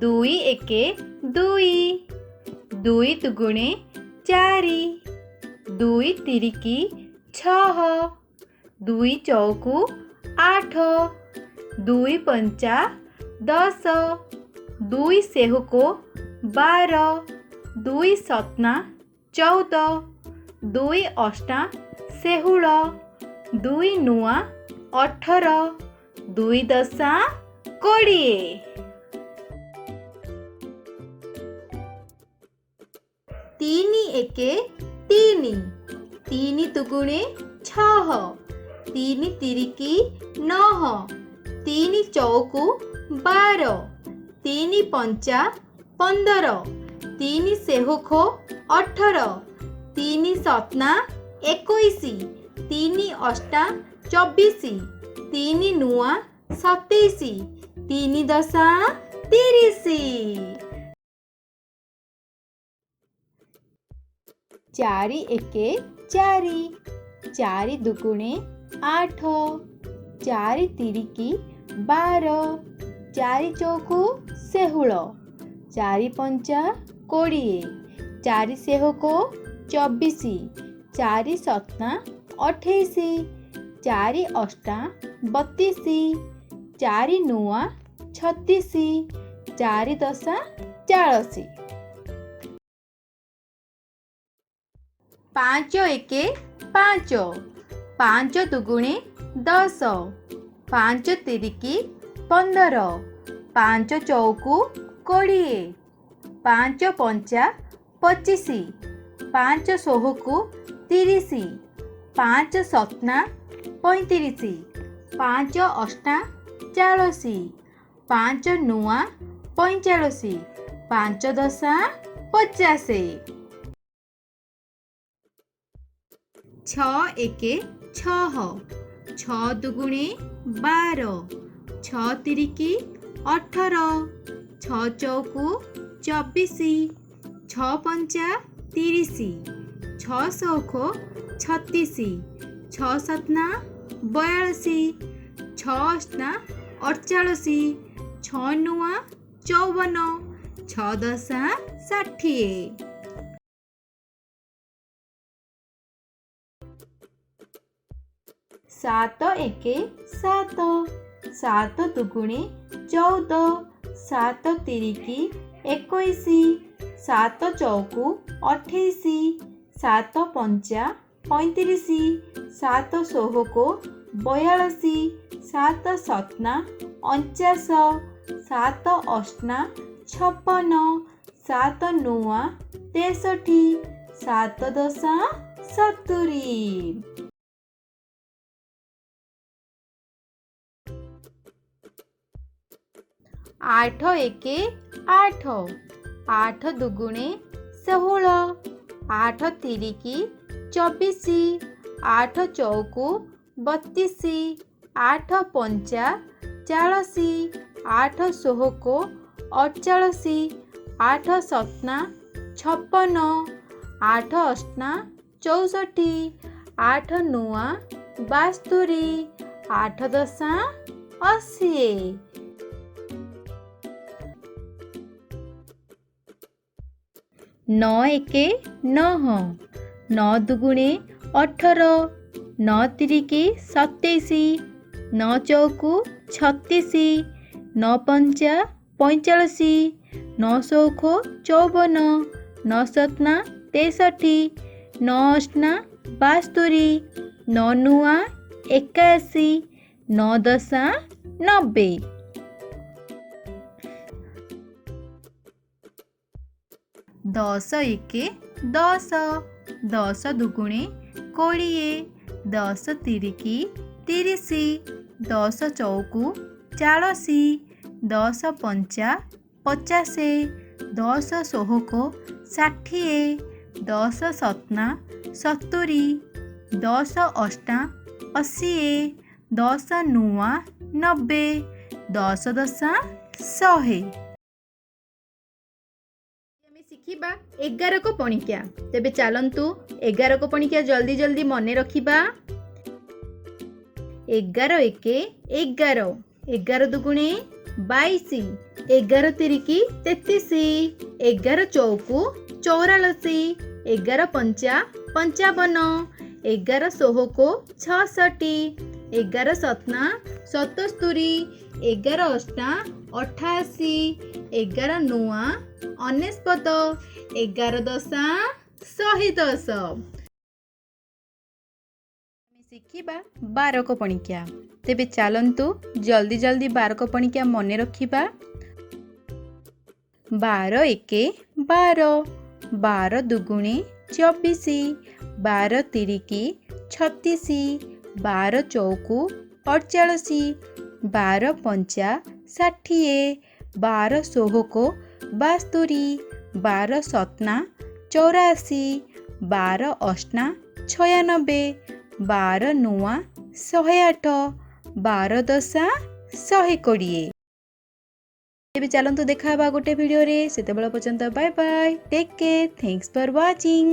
ଦୁଇ ଏକେ ଦୁଇ, ଦୁଇ ଦୁଗୁଣେ ଚାରି, ଦୁଇ ତିରିକି ଛଅ, ଦୁଇ ଚଉକୁ ଆଠ, ଦୁଇ ପଞ୍ଚା ଦଶ, ଦୁଇ ସେହୁକୁ 12, ଦୁଇ ସତନା 14, ଦୁଇ ଅଷ୍ଟା 16, ଦୁଇ ନୂଆ 18, ଦୁଇ ଦଶା 20। ତିନି ଏକେ ତିନି, ତିନି ଦୁଗୁଣେ ଛଅ, ତିନି ତିରିକି ନଅ, ତିନି ଚଉକୁ 12, ତିନି ପଞ୍ଚା 15, ତିନି ସେହୁଖ 18, ତିନି ସତନା 21, ତିନି ଅଷ୍ଟା 24, ତିନି ନୂଆ 27, ତିନି ଦଶା 30। ଚାରି ଏକେ ଚାରି, ଚାରି ଦୁଗୁଣେ ଆଠ, ଚାରି ତିରିକି 12, ଚାରି ଚଉକୁ 16, ଚାରି ପଞ୍ଚା 20, ଚାରି ସେହକ 24, ଚାରି ସତନା 28, ଚାରି ଅଷ୍ଟା 32, ଚାରି ନୂଆ 36, ଚାରି ଦଶା 40। ପାଞ୍ଚ ଏକେ ପାଞ୍ଚ, ପାଞ୍ଚ ଦୁଗୁଣେ 10, ପାଞ୍ଚ ତିରିକି 15, ପାଞ୍ଚ ଚଉକୁ 20, ପାଞ୍ଚ ପଞ୍ଚା 25, ପାଞ୍ଚ ଷୋହକୁ 30, ପାଞ୍ଚ ସତନା 35, ପାଞ୍ଚ ଅଷ୍ଟା 40, ପାଞ୍ଚ ନୂଆ 45, ପାଞ୍ଚ ଦଶା 50। ଛଅ ଏକେ ଛଅ, ଛଅ ଦୁଗୁଣେ 12, ଛଅ ତିରିକି 18, ଛଅ ଚଉକୁ 24, ଛଅ ପଞ୍ଚା 30, ଛଅ ସଉକ 36, ଛଅ ସତନା 42, ଛଅ ଅଷ୍ଟା 48, ଛଅ ନୂଆ 54, ଛଅ ଦଶା 60। ସାତ ଏକେ ସାତ, ସାତ ଦୁଗୁଣେ 14, ସାତ ତିରିକି 21, ସାତ ଚଉକୁ 28, ସାତ ପଞ୍ଚା 35, ସାତ ଷୋହକୁ 42, ସାତ ସତନା 49, ସାତ ଅଷ୍ଟା 56, ସାତ ନୂଆ 63, ସାତ ଦଶା 70। ଆଠ ଏକେ ଆଠ, ଆଠ ଦୁଗୁଣେ 16, ଆଠ ତିରିକି 24, ଆଠ ଚଉକୁ 32, ଆଠ ପଞ୍ଚା 40, ଆଠ ଷୋହକୁ 48, ଆଠ ସତନା 56, ଆଠ ଅଷ୍ଟା 64, ଆଠ ନୂଆ 72, ଆଠ ଦଶା 80। ନଅ ଏକେ ନଅ, ନଅ ଦୁଗୁଣେ 18, ନଅ ତିରିକି 27, ନଅ ଚଉକୁ 36, ନଅ ପଞ୍ଚା 45, ନଅ ସଉକ 54, ନଅ ସତନା 63, ନଅ ଅଷ୍ଟା 72, ନଅ ନୂଆ 81, ନଅ ଦଶା 90। ଦଶ ଏକେ ଦଶ, ଦଶ ଦୁଗୁଣେ 20, ଦଶ ତିରିକି 30, ଦଶ ଚଉକୁ 40, ଦଶ ପଞ୍ଚା 50, ଦଶ ଷୋହକ 60, ଦଶ ସତନା 70, ଦଶ ଅଷ୍ଟା 80, ଦଶ ନୂଆ 90, ଦଶ ଦଶା 100। ଆମେ ଶିଖିବା 11 ପଣିକିଆ। ତେବେ ଚାଲନ୍ତୁ 11 ପଣିକିଆ ଜଲ୍ଦି ଜଲ୍ଦି ମନେ ରଖିବା। 11 ଏକେ 11, 11 ଦୁଗୁଣେ 22, 11 ତିରିକି 33, 11 ଚଉକୁ 44, 11 ପଞ୍ଚା 55, 11 ଷୋହକୁ 66, 11 ସତନା 77, 11 ଅଷ୍ଟା 88, 11 ନୂଆ 99, 11 ଦଶା 110। ଆମେ ଶିଖିବା ବାରକ ପଣିକିଆ। ତେବେ ଚାଲନ୍ତୁ ଜଲ୍ଦି ଜଲ୍ଦି ବାରକ ପଣିକିଆ ମନେ ରଖିବା। 12 ଏକେ 12, 12 ଦୁଗୁଣେ 24, 12 ତିରିକି 36, 12 ଚଉକୁ 48, 12 ପଞ୍ଚା 60, 12 ଷୋହକ 72, 12 ସତନା 84, 12 ଅଷ୍ଟା 96, 12 ନୂଆ 108, 12 ଦଶା 120। ତେବେ ଚାଲନ୍ତୁ, ଦେଖା ହେବା ଗୋଟେ ଭିଡ଼ିଓରେ। ସେତେବେଳେ ପର୍ଯ୍ୟନ୍ତ bye bye, take care, thanks for watching.